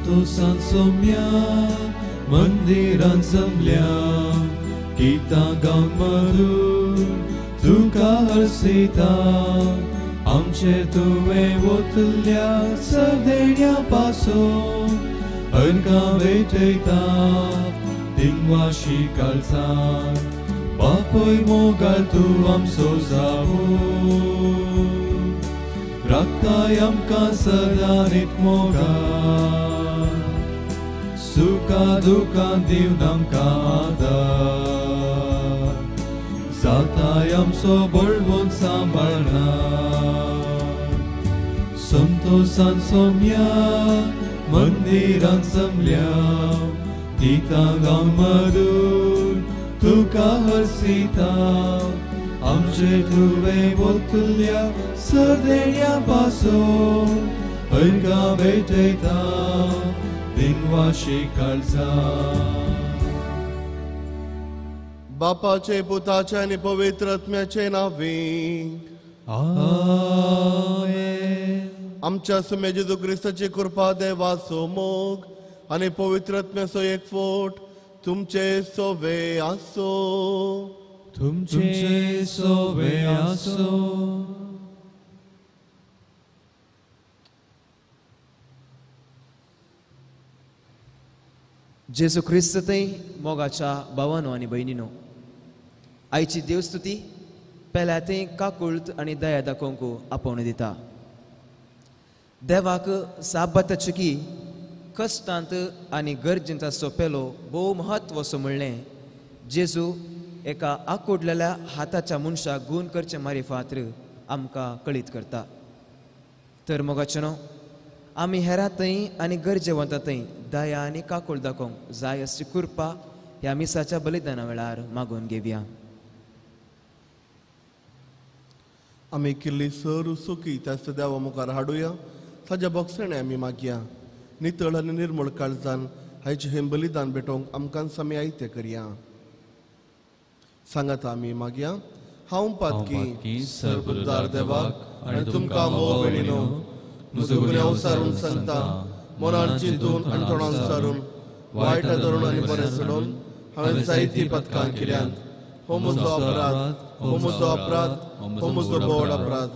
संतोषान सोम्या मंदिरान जमल्या गीतां गावन मरून तुका हर्सिता आमचे तुवें वतल्या सदेण्या पासून अर्गां भेटयता दिंगवाशी काळजान बापूय मोगाळ तूं आमचो जावूं राखताय आमकां सदां नीत मोगान सुखा दुखां दिवन आमकां आदार जाताय आमचो बळवंत सांबाळना संतोषान सोम्या मंदिरान जमल्या गीतां गावन मरून तुका हर्सिता आमचे तुवें वतल्या सदेण्या पासून अर्गां भेटयता दिनवाशी काळजान. बापाचे पुताचे आनी पवित्र आत्म्याचे नांवे आमेन. आमच्या सुम्या जेजू क्रिस्ताची कृपा देवाचो मोग आनी पवित्र आत्म्याचो एकवट तुमचे सोवे आसो. तुमचे सोवे आसो. जेजू क्रिस्त थंय मोगाच्या भावानो आनी भयणीनो, आयची देवस्तुती पेल्या थंय काकुळत आनी दया दाखोवंक आपोवणें दिता. देवाक साबाताची की कश्टांत आनी गरजेंत आसचो पेलो भोव म्हत्व असो म्हणलें जेजू एका आकुडलेल्या हाताच्या मनशाक गूण करचे मारिफात्र आमकां कळीत करता. तर मोगाचें न्हू आमी हेरां थंय आनी गरजेवंता थंय दया आनी काकूळ दाखोवंक जाय अशी कृपा ह्या मिसाच्या बलिदाना वेळार मागून घेवया. आमी केल्ली सर सुखी त्या देवा मुखार हाडुया. ताज्या बोगसणे आमी मागया. नितळ आनी निर्मळ काळजान हायचें हें बलिदान भेटोवंक आमकां आमी आयतें करया. सांगात आमी मागया. हांव पातकी सरबुद्दार देवाक आनी तुमकां मोग भयणीनो म्हजो गुन्यांव सारून सांगता. मनान चिंतून आनी तोंडान सारून वायट धरून आनी बरें सोडून हांवें जायतीं पदकां केल्यांत. हो म्हजो अपराध, हो म्हजो अपराध, हो म्हजो बोड अपराध.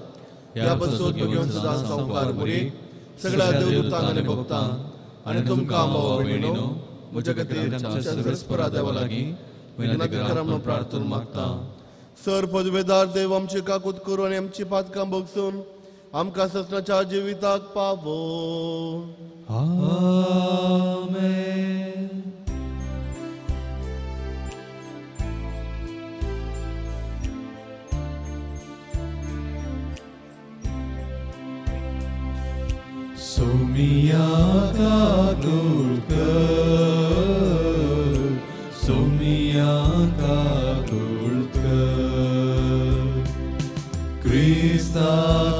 ह्या बसून घेवन सदां संवकार मुरी सगळ्या देवदूतांक आनी भक्तांक आनी तुमकां भाव भयणीनो म्हज्या खातीर आमच्या सर्वेस्परा देवा लागीं विनंती करा म्हणून प्रार्थना मागता. सर पदवेदार देव आमची काकूत करून आनी आमची पातकां भोगसून आमकां ससनाच्या जिविताक पावो. आमेन. सोमिया काकुळ कर, सोमिया काकुळ कर, क्रिस्ता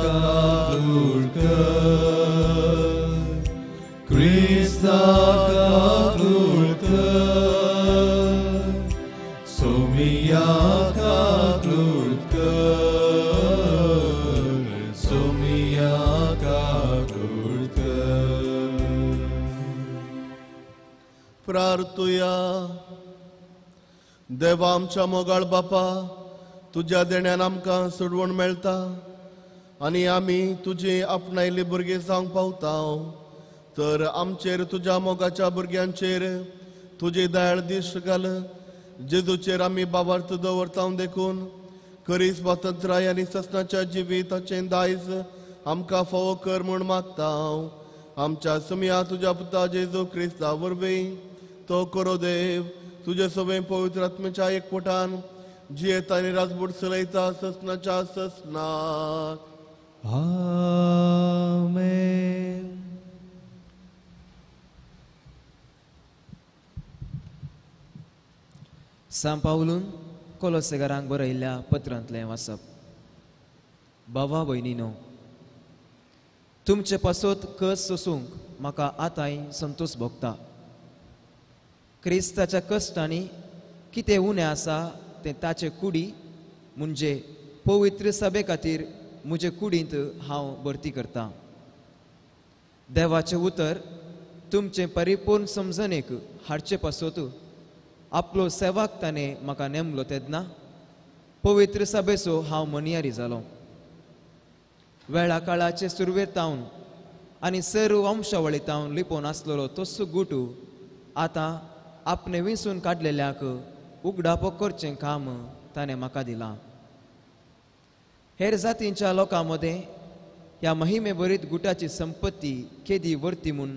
काकुळ कर, क्रिस्ता काकुळ कर, सोमिया काकुळ कर, सोमिया काकुळ कर. प्रार्थुया. देवा आमच्या मोगाळ बापा, तुज्या देण्यान आमकां सोडवण मेळटा आनी आमी तुजी आपणायल्ली भुरगीं जावंक पावता. तर आमचेर तुज्या मोगाच्या भुरग्यांचेर तुजी दयाळ दिश्ट घाल. जेजूचेर आमी बाबार्थ दवरता देखून करी स्वातंत्र्य आनी ससनाच्या जिविताचें दायज आमकां फावो कर म्हूण मागता. आमच्या सुमया तुज्या पुता जेजू क्रिस्ता वरवीं तो करो देव तुजे सवें पवित्र आत्म्याच्या एकवटान जियेता आनी राजबूट चलयता ससनाच्या ससनाक. आमेन. सांव पावलून कोलोसेकारांक बरयल्ल्या पत्रांतलें वाचप. बाबा भयणीनो, तुमचे पासत कस सोसूंक म्हाका आतांय संतोष भोगता. क्रिस्ताच्या कश्टांनी कितें उणें आसा तें ताचे कुडी म्हणजे पवित्र सभे खातीर म्हजे कुडींत हांव भरती करतां. देवाचें उतर तुमचे परिपूर्ण समजणेक हाडचे पासत आपलो सेवाक ताणें म्हाका नेमलो तेन्ना पवित्र सभेचो हांव मनियारी जालो. वेळा काळाचे सुरवेर तावन आनी सर्व वंशावळी तावन लिपोवन आसलेलो तोसो गुटू आतां आपणे विंचून काडलेल्याक उगडापो करचें काम ताणें म्हाका दिलां. हेर जातींच्या लोकां मदें ह्या महिमे भरीत गुटाची संपत्ती केदी वर्ती म्हूण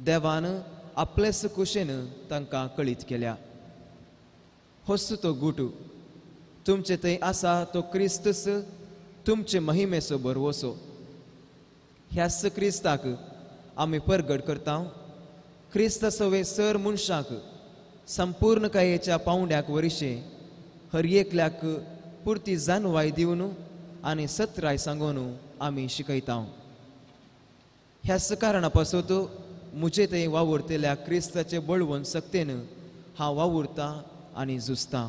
देवान आपलेच कुशेन तांकां कळीत केल्या. होच तो गुट तुमचे थंय आसा तो क्रिस्तच तुमचे महिमेचो भरवसो. ह्याच क्रिस्ताक आमी परगट करता. क्रिस्त सवे सर मनशाक संपूर्णकायेच्या पावंड्याक वरिशें हर एकल्याक पुरती जानवाय दिवन आनी सत्राय सांगून आमी शिकयता. ह्याच कारणा पासत म्हजे थंय वावुरतल्या क्रिस्ताचे बळवंत सक्तेन हांव वावुरतां आनी झुजतां.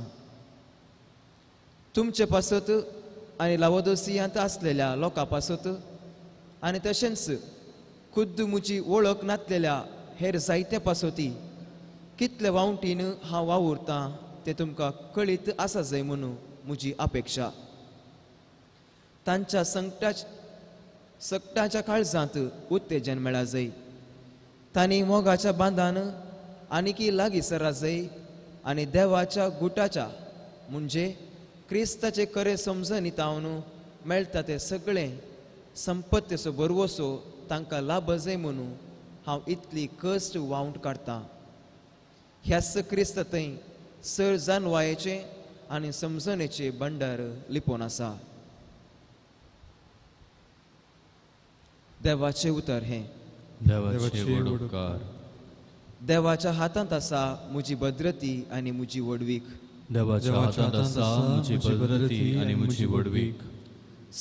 तुमचे पासत आनी लावोदोसियांत आसलेल्या लोकां पासत आनी तशेंच खुद्द म्हजी वळख नासलेल्या हेर जायत्या पासती कितले वावटीन हांव वावुरतां तें तुमकां कळीत आसा जाय म्हणून म्हजी अपेक्षा. तांच्या संकटाच्या काळजांत उत्तेजन मेळा जाय. तांणी मोगाच्या बांदान आनीकी लागीं सरा जाय आनी देवाच्या गुटाच्या म्हणजे क्रिस्ताचे खरें समजणी तावन मेळटा तें सगळें संपत्तेचो भरवसो तांकां लाभ जाय म्हणून हांव इतली कश्ट वावंट काडटां. ह्याच क्रिस्त थंय सर जानवायेचें आनी समजणेचें भंडार लिपोवन आसा. देवाचें उतर हें. देवाचे उपकार. देवाच्या हातांत आसा म्हजी भद्रती आनी म्हजी व्हडवीक. देवाच्या हातांत आसा म्हजी भद्रती आनी म्हजी व्हडवीक.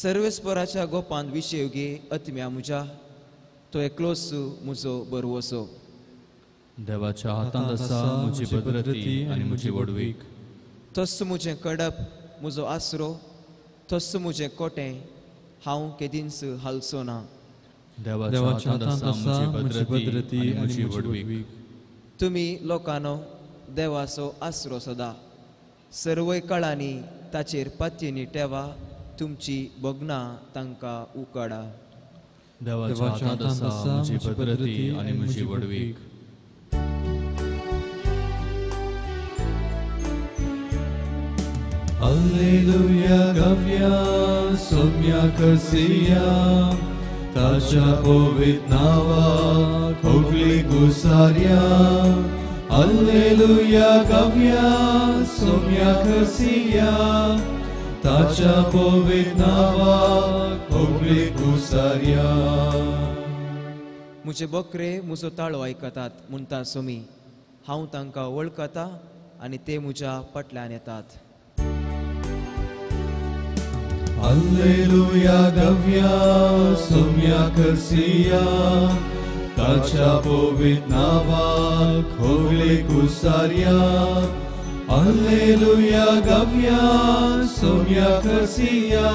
सर्वेस्पराच्या गोपांत विशेव घे आत्म्या म्हज्या, तो एकलोच म्हजो भरवसो. देवाच्या हातांत आसा म्हजी भद्रती आनी म्हजी व्हडवीक. तोच म्हजें कडप म्हजो आसरो, तोच म्हजें कोटें, हांव केदींच हालचो ना. देवाच्या हातांत आसा म्हजी भद्रती आनी म्हजी व्हडवीक. तुमी लोकांनो देवाचो आसरो सदा सर्वय काळांनी ताचेर पातयेनी ठेवा, तुमची भोगणां तांकां उकाडा. देवाच्या हातांत आसा म्हजी भद्रती आनी म्हजी व्हडवीक. Alleluia गव्या सोम्या करसिया, ताच्या पवित्र नावाक होगली गुसार्या. Alleluia गव्या सोम्या करसिया, ताच्या पवित्र नावाक होगली गुसार्या. म्हजे बकरे म्हजो ताळो आयकतात म्हणटा सोमी, हांव तांकां वळखता आनी ते म्हज्या फाटल्यान येतात. Alleluia गव्या सोम्या करसिया, ताच्या पवित्र नावाक होगले कुसार्या. Alleluia गव्या सोम्या करसिया,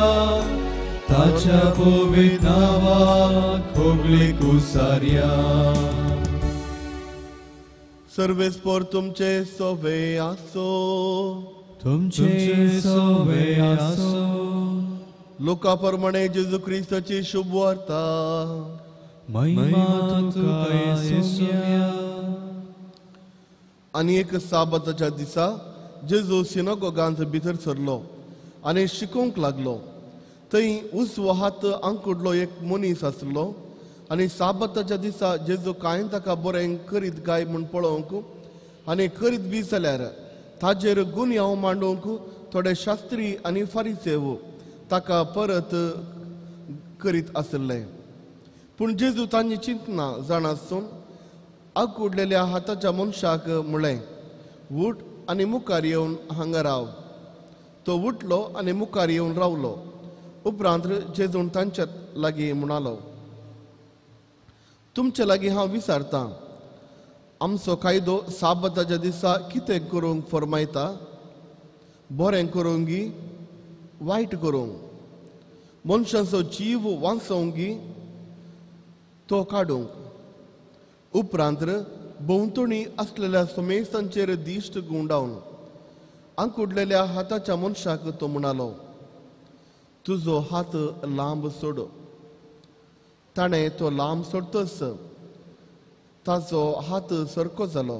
ताच्या पवित्र नावाक होगले कुसार्या. सर्वेस्पर तुमचे सोवे आसो. तुमचे सोवे आसो. लोका प्रमाणे जेजू क्रिस्ताची शुभ वार्ता. महिमा तुका येसुया. आनी एक साबाताच्या दिसा जेजू सिनागोगांत भितर सरलो आनी शिकोवंक लागलो. थंय उजवो हात आंकुडलो एक मनीस आसलो आनी साबाताच्या दिसा जेजू कांय ताका बरें करीत काय म्हूण पळोवंक आनी करीत बी जाल्यार ताजेर गुन्यांव मांडूंक थोडे शास्त्री आनी फारिसेव ताका परत करीत आसले. पूण जेजू तांची चिंतना जाणा आसून आकुडलेल्या हाताच्या मनशाक म्हळें, उठ आनी मुखार येवन हांगा राव. तो उठलो आनी मुखार येवन रावलो. उपरांत जेजून तांच्या लागीं म्हणालो, तुमचे लागीं हांव विचारतां, आमचो कायदो साबाताच्या दिसा कितें करूंक फर्मायता? बरें करूंक वायट करूंक? मनशाचो जीव वांचोवंक तो काडूंक? उपरांत भोंवतणी आसलेल्या समेस्तांचेर दिश्ट गुंडावन आंकुडलेल्या हाताच्या मनशाक तो म्हणालो, तुजो हात लांब सोड. ताणें तो लांब सोडतच ताचो हात सारको जालो.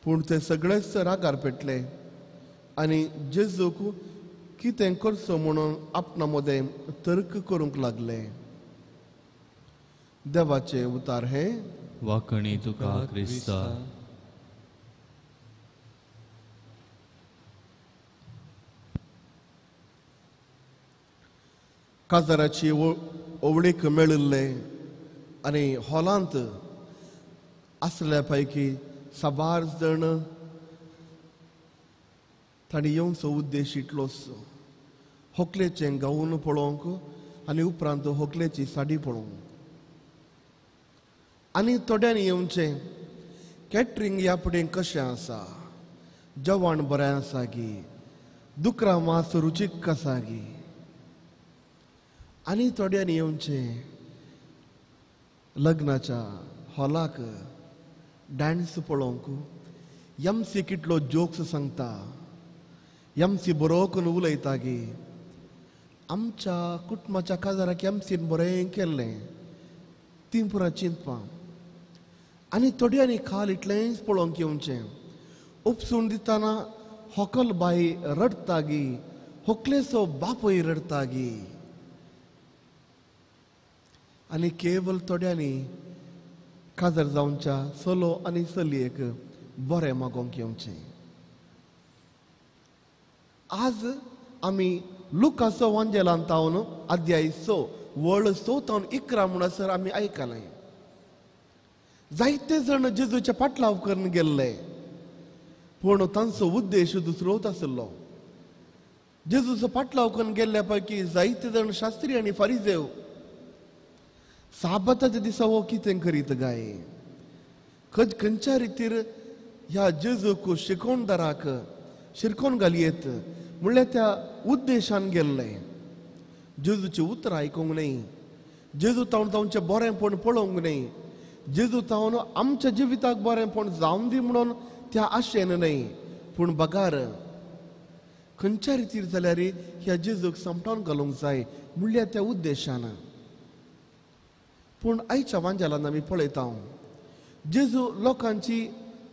पूण ते सगळेच रागार पेटले आनी जेजूक कितें करचो म्हणून आपणा मदें तर्क करूंक लागले. देवाचें उतार हें. वाकणी तुका क्रिस्ता. काजाराची ओवळीक मेळिल्ले आनी हॉलांत आसल्या पैकी साबार जण तांणी येवचो उद्देश इतलोच, होकलेचें गावन पळोवंक आनी उपरांत होकलेची साडी पळोवंक. आनी थोड्यांनी येवचें कॅटरींग ह्या फुडें कशें आसा, जेवण बरें आसा गी, दुकरां मांस रुचीक आसा गी. आनी थोड्यांनी येवचें लग्नाच्या हॉलाक डान्स पळोवंक, एमसी कितलो जोक्स सांगता, एमसी बरो करून उलयता गी. आमच्या कुटुंबाच्या काजाराक एमसीन बरें केल्लें ती पुरा चिंतपां. आनी थोड्यांनी खाल इतलेंच पळोवंक येवचें, उपसून दितना होकल बाई रडटा गी, होकलेचो बापूय रडटा गी. आनी केवल थोड्यांनी काजार जावच्या चलो आनी चलयेक बरें मागोवंक येवचें. आज आमी लुकाचो वांजेलान तावन अध्याय 6 वळ 6 तावन 11 म्हणसर आमी आयकलें. जायते जण जेजूचे पाटलाव करून गेल्ले, पूण तांचो उद्देश दुसरोच आशिल्लो. जेजूचो पाटलाव करून गेल्ल्या पैकी जायते जण शास्त्री आनी फारिजेव साबाताच्या दिसा हो कितें करीत गाय, खंयच्या रितीर ह्या जेजूक शिकोवणदाराक शिरकोवन घालयेत म्हणल्यार त्या उद्देशान गेल्ले. जेजूची उतरां आयकूंक न्हय, जेजू तावन तांचें बरेंपण पळोवंक न्हय, जेजू तावन आमच्या जिविताक बरेंपण जावन दी म्हणून त्या आशेन न्हय, पूण बगार खंयच्या रितीर जाल्यार ह्या जेजूक समटावन घालूंक जाय म्हणल्यार त्या उद्देशान. पूण आयच्या वांजेलान आमी पळयता जेजू लोकांची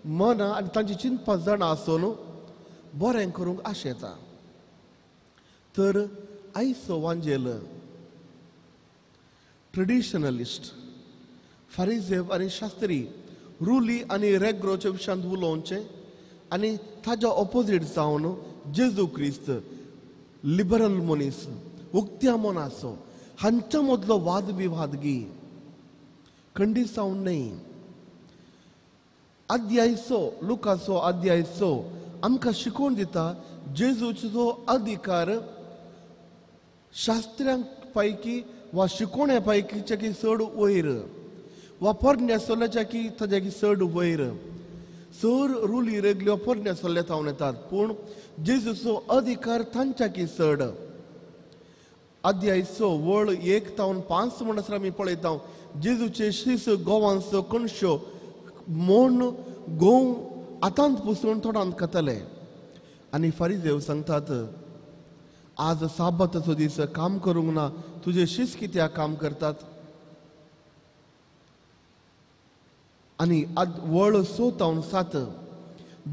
मनां आनी तांची चिंतपा जाणां आसून बरें करूंक आशेता. तर आयचो वांजेल ट्रेडिशनलिस्ट फारिजेव आनी शास्त्री रुली आनी रेग्रोच्या विशयांत उलोवचें आनी ताज्या ऑपोजीट जावन जेजू क्रिस्त लिबरल मनीस उक्त्या मनाचो हांच्या मदलो वाद विवाद गी खंडीत जावन न्हय. अध्याय 6 लुकाचो अध्याय 6 आमकां शिकोवन दिता जेजूचो अधिकार शास्त्र्यां पैकी वा शिकोवण्या पैकीच्या की चड वयर वा पोरण्या सोल्याच्या की ताज्या की चड वयर. चड रुली रेगल्यो पोरण्या सोल्या तावन येतात, पूण जेजूचो अधिकार तांच्या की चड. अध्याय 6 वळ 1 तावन 5 म्हणसर आमी पळयता जेजूचे शीस गोवांचो कणश्यो मोन गोंव आतांत पुसून तोंडांत खातले. आनी फारिजेव सांगतात, आज साबाताचो दीस, काम करूंक ना, तुजे शीस कित्याक काम करतात. आनी वळ 6 तावन 7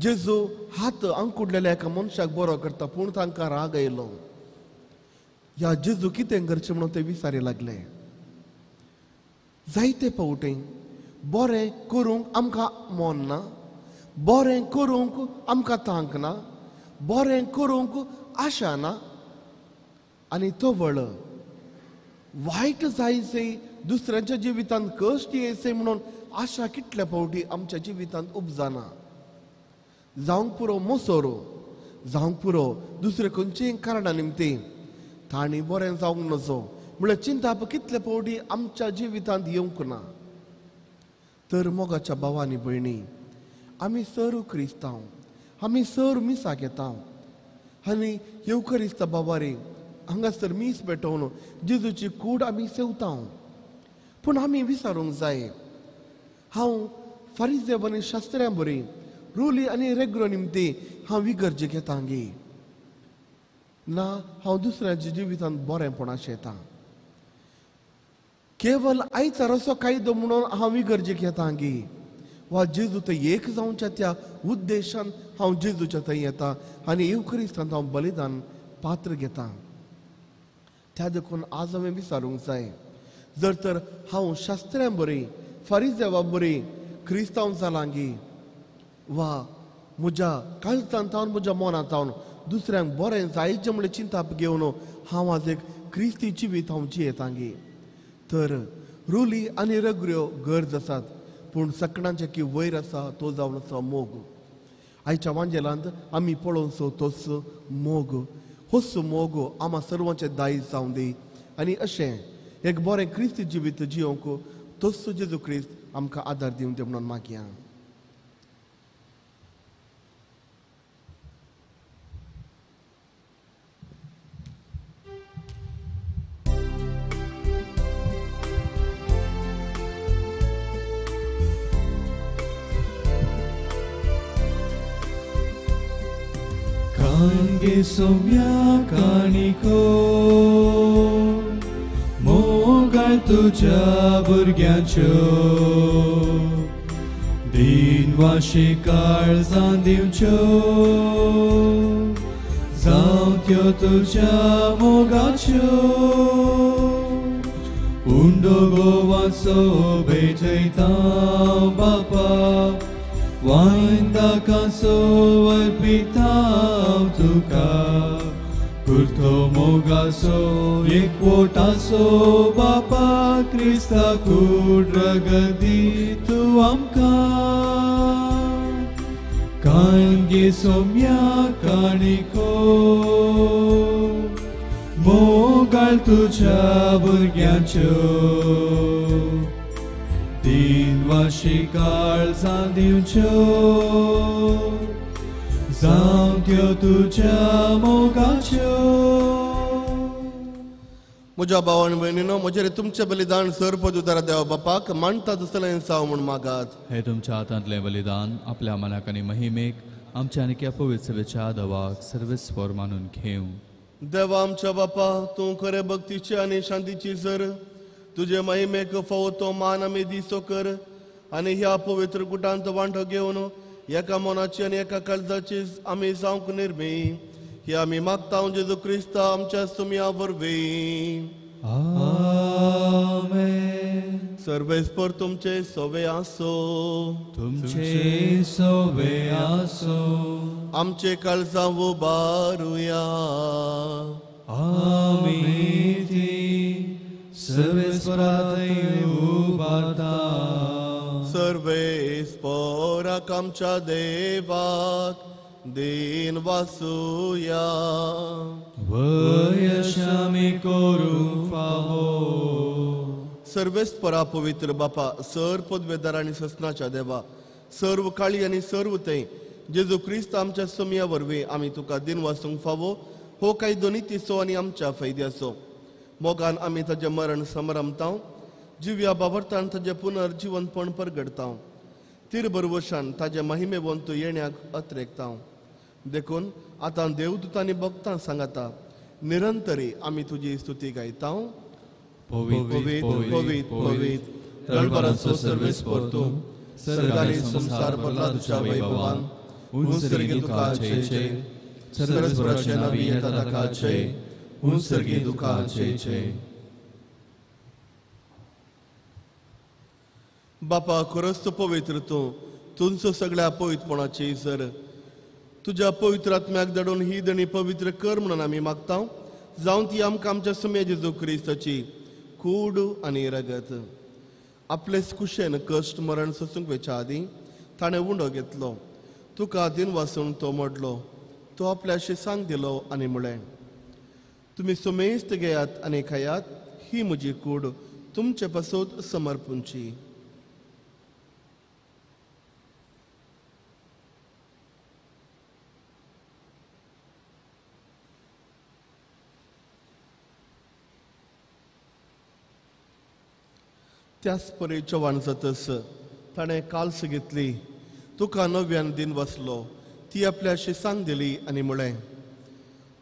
जेजू हात आंकुडलेल्या एका मनशाक बरो करता, पूण तांकां राग आयलो. ह्या जेजू कितें करचें म्हणून ते विचारी लागले. जायते फावटी बरें करूंक आमकां मन ना, बरें करूंक आमकां तांक ना, बरें करूंक आशा ना, आनी तवळ वायट जायसे दुसऱ्यांच्या जिवितांत कश्ट येयसे म्हणून आशा कितल्या फावटी आमच्या जिवितांत उपजना. जावंक पुरो मोसोरो, जावंक पुरो दुसरे खंयचेय कारणा निमती तांणी बरें जावंक नजो म्हळ्यार चिंता कितले फावटी आमच्या जिवितांत येवंक ना. तर मोगाच्या भावांनी भयणी, आमी सर क्रिस्तांव, आमी सर मिसाक येता आनी येवकरिस्ता बाबारी हांगासर मीस पेटोवन जेजूची कूड आमी सेवता. पूण आमी विचारूंक जाय, हांव फारिजेव आनी शास्त्र्यां बरी रुली आनी रेग्रो निमती हांव इगर्जेक येता गे ना हांव दुसऱ्याच्या जिवितांत बरेंपणाशें येता. केवल आयतार असो कायदो म्हणून हांव इगर्जेक येता गे वा जेजू थंय एक जावच्या त्या उद्देशान हांव जेजूच्या थंय येता आनी येवक्रिस्तांत हांव बलिदान पात्र घेता. त्या देखून आज हांवें विचारूंक जाय, जर तर हांव शास्त्र्यां बरी फारिजेवा बरी क्रिस्तांव जालां गे वा म्हज्या काळजांत हांव म्हज्या मनांत हांव दुसऱ्यांक बरें जायचें म्हणलें चिंताप घेवन हांव आज एक क्रिस्ती जिवीत हांव जियेता गे. तर रुली आनी रगऱ्यो गरज आसात, पूण सकणांचे की वयर आसा तो जावन आसा मोग. आयच्या वांजेलांत आमी पळोवचो तोच मोग, होच मोग आमा सर्वांचे दायज जावं दी आनी अशें एक बरें क्रिस्ती जिवीत जियोंक तोच जेजू क्रिस्त आमकां आदार दिवन ते म्हणून मागया. कांगे सोम्या काणिको मोगाळ तुज्या भुरग्यांच्यो दिनवाशी काळजां दिवच्यो जावं त्यो तुज्या मोगाच्यो उंडो गोवाचो भेटयता बापा वायंदाकासो अर्पिता तुका कुर्तो मोगासो एकवटासो बापा क्रिस्ता कूड रगदी तूं आमकां कांगे सोम्या काणिको मोगाळ तुज्या भुरग्यांच्यो दिनवाशी काळजां दिवच्यो जावं त्यो तुज्या मोगाच्यो. म्हज्या भाव आनी भयणीनो, म्हजेर तुमचें बलिदान सर पदुदारा देवा बापाक मानता तसलें जावं म्हूण मागात. हे तुमच्या हातांतलें बलिदान आपल्या मनाक आनी महिमेक आमच्या आनी पवित्र सभेच्या देवाक सर्वेस्पर मानून घेवं. देवा आमच्या बापा, तूं खरे भक्तीची आनी शांतीची सर तुजे महिमेक फावो तो मान आमी दिसो कर आनी ह्या पवित्र गुटांत वांटो घेवन एका मनाची आनी एका काळजाची आमी जावंक निर्मी ही आमी मागता जेजू क्रिस्ता आमच्या सुमया वरवीं. आमेन. सर्वेस्पर तुमचे सोवे आसो, तुमचे सोवे आसो. आमचे काळजां उबारुया. आमी ती सर्वेस्पराथंय उबारता. सर्वेस्पराक आमच्या देवाक दिन वासुया. वयशामी करूंक फावो. सर्वेस्परा पवित्र बापा, सर पदवेदार आनी ससनाच्या देवा, सर्व काळी आनी सर्व थंय जेजू क्रिस्त आमच्या सोमया वरवीं आमी तुका दिन वासूंक फावो हो कायदो नितीचो आनी आमच्या फायद्याचो. मोगान आमी ताजें मरण समरमतां, जिव्या बाबरतान ताजें पुनर्जिवनपण परगडतां, तिरबरवशान ताजें महिमेवंत येण्याक अत्रेकतां. देखून आतां देवदूतांनी भक्तां सांगाता निरंतरी आमी तुजी स्तुती गायतां. पवित्र पवित्र पवित्र दळबाराचो सर्वेस्पर तूं, सर्गानी संवसार भरला तुज्या वैभवान. उंसर्गी तुका जय जय, सर्वेस्पराचे नांवी येता ताका जय, उंसर्गी तुका जय जय. बापा, खरोच पवित्र तूं, तुमचो सगळ्या पवित्रपणाची सर तुज्या पवित्र आत्म्याक धाडून ही देणी पवित्र कर म्हणून आमी मागता, जावं ती आमकां आमच्या सुम्या जेजू क्रिस्ताची कूड आनी रगत. आपलेच कुशेन कश्ट मरण सोसूंक वेच्या आदीं ताणें उंडो घेतलो, तुका दिन वासून तो मोडलो, तो आपल्याशी सांग दिलो आनी म्हळें, तुमी सुमेस्त घेयात आनी खायात, ही म्हजी कूड तुमचे पासत समर्पूंची. त्याच परी चव्हाण जातस ताणें काल्स घेतली, तुका नव्यान दिन वसलो, ती आपल्या शिसांक दिली आनी म्हळें,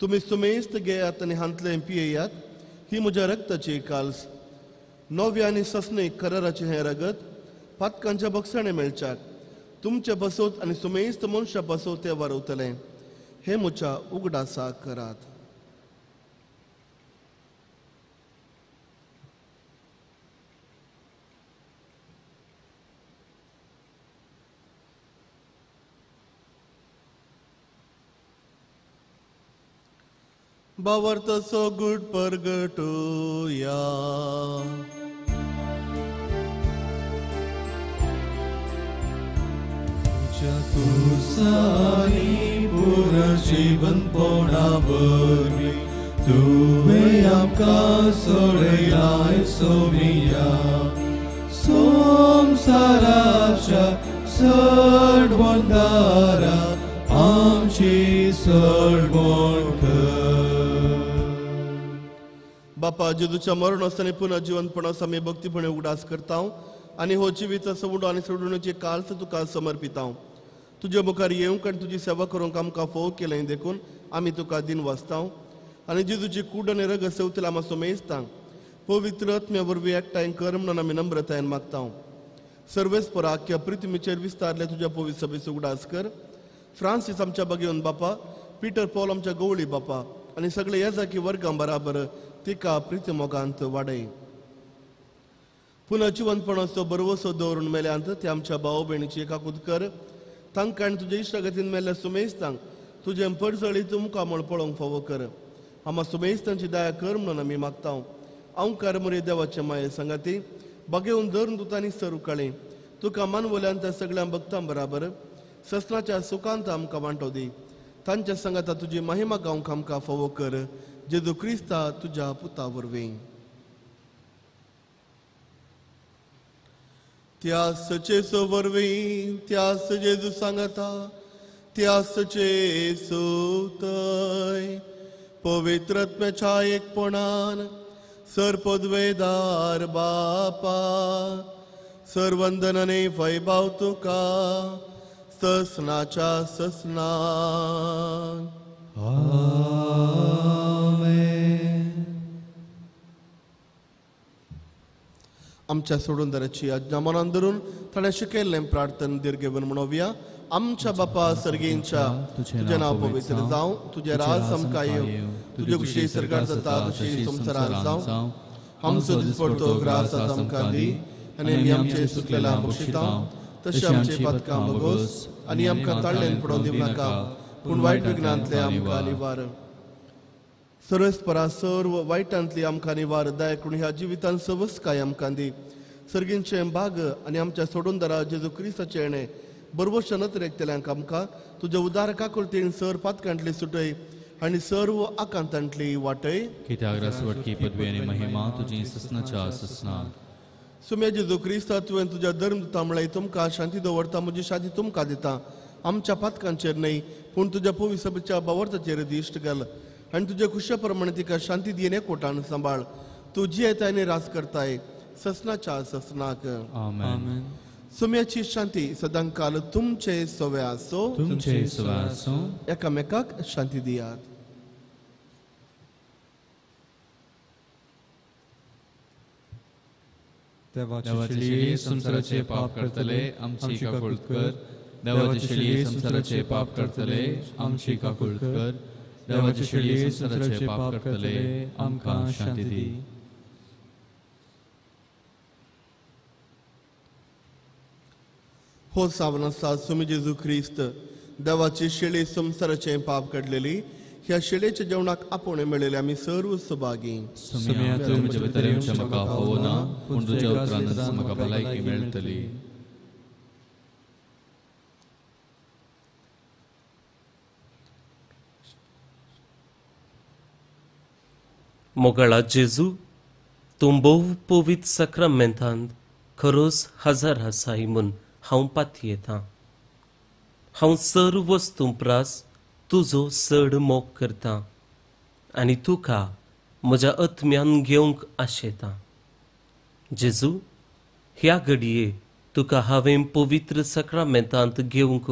तुमी सुमेस्त घेयात आनी हांतलें पियेयात, ही म्हज्या रक्ताची काल्स, नव्या आनी ससणीक कराराचें हें रगत पातकांच्या बक्षाणें मेळच्याक तुमचे बसोत आनी सुमेस्त मनशां बसोत तें वारवतलें, हें म्हज्या उगडासा करात. बावर्तसो गुड परगटूया. तुझ्या पुनर्जीवनपणा वरवीं तुवें आमकां सोडयलाय सोमिया, संवसाराच्या सडवणदारा आमची सडवण कर. बापा, जेजूच्या मरण आनी पुनर्जीवनपणाचो आमी भक्तीपणे उगडास करता आनी हो जिवीत उडो आनी सोडवणुचे काल्स तुका समर्पिता. तुजे मुखार येवंक आनी तुजी सेवा करूंक आमकां फोव केलें देखून आमी तुका दिन वाचता आनी जेजूची कूड आनी रगत सेवतले आमी सोमेस्तांक पवित्र आत्म्या वरवीं एकठांय कर म्हणून आमी नम्रतायेन मागता. सर्वेस्परा आख्या पृथ्वीचेर विस्तारले तुज्या पवित्र सभेचो उगडास कर. फ्रांसीस आमच्या बगेवन बापा, पीटर पॉल आमच्या गवळी बापा आनी सगळे येजाकी वर्गां बराबर तिका प्रिती मोगांत वाडय. पुनः जिवनपणाचो बरवसो दवरून मेल्यांत ते आमच्या भाव भयणीची एकाकूत कर. तांकां आनी तुज्या इश्टागतीन मेल्ल्या सुमेस्तांक तुजें परजळीत मुखामळ पळोवंक फावो कर. आमा सुमेस्तांची दया कर म्हणून आमी मागता. अंकार मुरे देवाचे माये सांगाती बागेवन धरून तुतांनी सर उकाळी तुका मानवल्यान त्या सगळ्या भक्तां बराबर ससनाच्या सुखांत आमकां वांटो दी. तांच्या सांगाता तुजी महिमा गावंक आमकां फावो कर. जेजू क्रिस्ता तुज्या पुता वरवीं. त्या सचेसो वरवीं, त्या जेजू सांगता, त्या सचेसो तय पवित्र आत्म्याच्या एकपणान सरपदवेदार बापा सर्वंदनाने वैभाव तुका ससनाच्या ससना. आमच्या सोडूनदाराची आज्ञा मनान धरून ताणें शिकयल्लें प्रार्थन दीर्घेवन म्हणोवया. आमच्या बापा सर्गेंच्या, तुजें नांव पवित्र जावं, तुजें राज आमकां येवं, तुजे खुशी सरकार जाता तशी संवसारांत जावं. आमचो दिसपडतो ग्रास आज आमकां दी आनी आमी आमचे सुकलेल्या बक्षिता तशें आमचे पातकां भोगोस आनी आमकां ताळ्ळेन पडोवन दिवं नाका, पूण वायट विघ्नांतले आमकां निवार. सर्वेस्परा सर्व वायटांतली आमकां निवार दया करून ह्या जिवितान सवस्काय आमकां दी. सर्गींचें भाग आनी आमच्या सोडूनदारा जेजू क्रिस्ताचें येणें बरवश नदरेकतल्यांक आमकां तुज्या उदार काकुळतेन सर पातकांतली सुटय आनी सर्व आकांतांतली वाटय. कित्याक रासवटकी पदवी आनी महिमा तुजी ससनाच्या ससना. सुम्या जेजू क्रिस्ता, तुवें तुज्या धर्म दिता म्हळ्यार तुमकां शांती दवरता, म्हजी शांती तुमकां दिता. आमच्या पातकांचेर न्हय पूण तुज्या पवित्र सभेच्या बावर्ताचेर दिश्ट घाल आनी तुज्या खुशा प्रमाणे तिका शांती दियेन एकवटान सांबाळ. तूं जियेताय आनी राज करताय ससनाच्या ससनाक. आमेन. सुम्याची शांती सदांकाल तुमचे सवे आसो, तुमचे सवे आसो. एकामेकाक शांती दियात. देवाचे शिळये संवसाराचे पाप करतले आमची काकूळत कर. देवाचे शिळये संवसाराचे पाप करतले आमची काकूळत कर. देवाचे शिळये संवसाराचे पाप करतले आमकां शांती दी. हो सावन आसा सुमी जेजू ख्रिस्त देवाची शेळी संवसाराचें पाप काडलेली, ह्या शेळेच्या जेवणाक आपोवणें मेळिल्लें आमी सर्व सभागी. सुम्या, तूं म्हजे भितर येवचें म्हाका फावो ना, पूण तुज्या उतरानच म्हाका भलायकी मेळटली. मोगाळा जेजू, तूं भोव पवित्र साक्रामेंतांत खरोच हजार आसाय म्हूण हांव पातयेतां. हांव सर्व वस्तूं प्रास तुजो चड मोग करतां आनी तुका म्हज्या आत्म्यान घेवंक आशेतां. जेजू, ह्या घडये तुका हांवें पवित्र साक्रामेंतांत घेवंक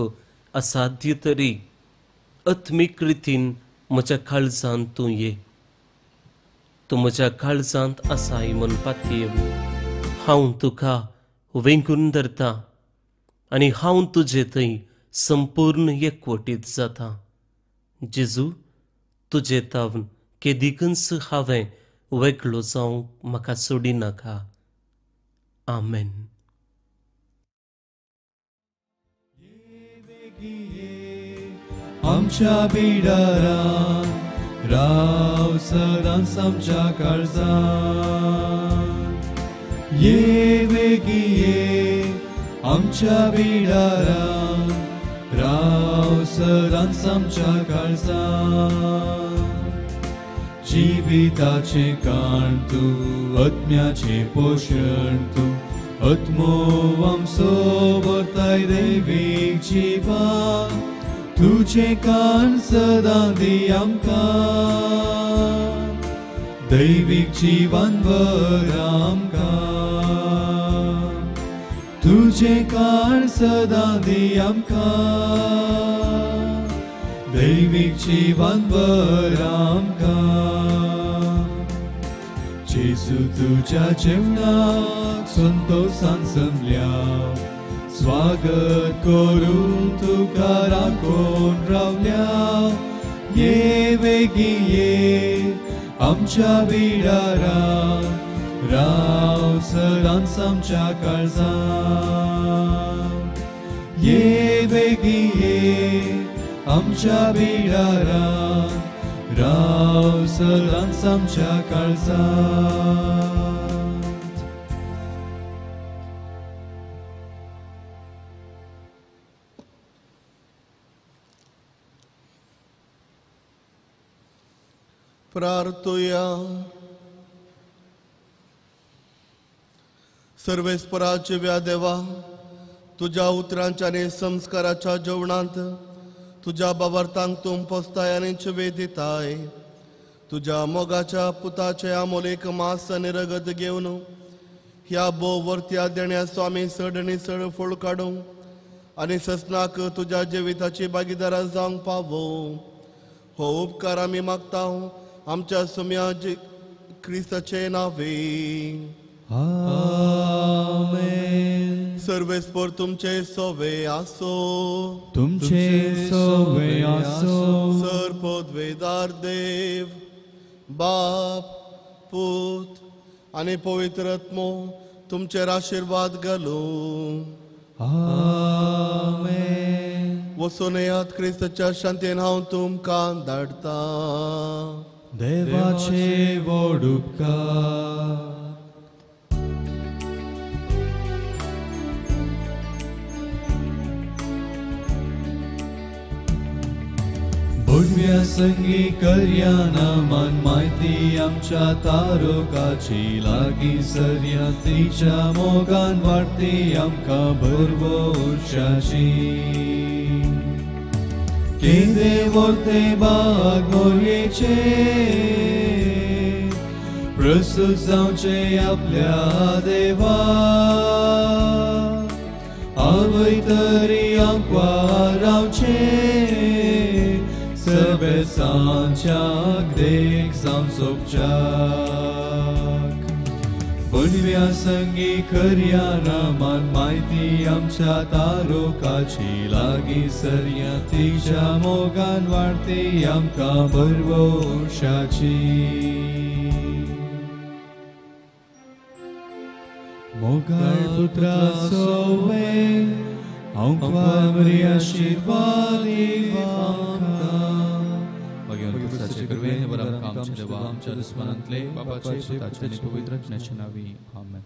असाध्य तरी आत्मीक रितीन म्हज्या काळजांत तूं ये. तूं म्हज्या काळजांत आसाय म्हूण पातयेव. हांव तुका वेंगून धरता आनी हांव तुजे थंय संपूर्ण एकवटीत जाता. जेजू, तुजे तावन केदिकूच हांवें वेगळो जावंक म्हाका सोडिनाका. आमेन. आमच्या बिडारान राव सदांच आमच्या काळजान. ये वेगी ये आमच्या बिडारान राव सदांच आमच्या काळजान. जिविताचें काण तूं, आत्म्याचें पोशण तूं, आत्मो आमचो व्हरताय दैवीक जिवान. तुजें कान सदां दी आमकां, दैवीक जिवान वर आमकां. तुजें कान सदां दी आमकां, दैवीक जिवान वर आमकां. जेजू तुज्या जेवणाक संतोसान जमल्या, स्वागत करून तुका राखून रावल्या. ये वेगी ये आमच्या बिडारान राव सदांच आमच्या काळजान. ये वेगी ये आमच्या बिडारान राव सदांच आमच्या काळजान. प्रार्थुया. सर्वेस्पराचे व्या देवा, तुज्या उतरांच्या आनी संस्काराच्या जेवणांत तुज्या बाबार्थांक तूं पोसताय आनी छवे दिताय. तुज्या मोगाच्या पुताचे आमोलेक मास आनी रगत घेवन ह्या भोव वर्त्या देण्याचो आमी चड आनी चड फोड काडूं आनी ससनाक तुज्या जिविताची भागीदारां जावंक पावो. हो उपकार आमी मागता आमच्या सुम्या क्रिस्ताचे नावे. आमेन. सर्वेस्पर तुमचे सोवे आसो. तुमचे सोवे आसो. सर पदवेदार देव बाप पूत आनी पवित्र आत्मो तुमचेर आशिर्वाद घालूं. आमेन. वचून येयात क्रिस्ताच्या शांतीन हांव तुमकां धाडटा. देवाचे व्हड उपकार. भुडव्या संगी करया नामान म्हायती आमच्या तारोकाची लागीं सरया तिच्या मोगान वाडती आमकां भरवशाची. केदे व्हरते बाग मोरयेचे प्रस्तुत जावचे आपल्या देवा. आवय तरी आंकवार रावचे सर्वेसांच्याक देख जावं सोबच्याक. बनव्या संगी करया नामान म्हायती आमच्या तारोकाची लागीं सरया तिच्या मोगान वाडती आमकां भरवशाची. मोगाळ पुत्रा सोवे आंकवार मरी आशिर्वाद आमच्या दुस्मनांतले बापाचे पुताचे आनी पवित्र आत्म्याचे नांवी. आमेन.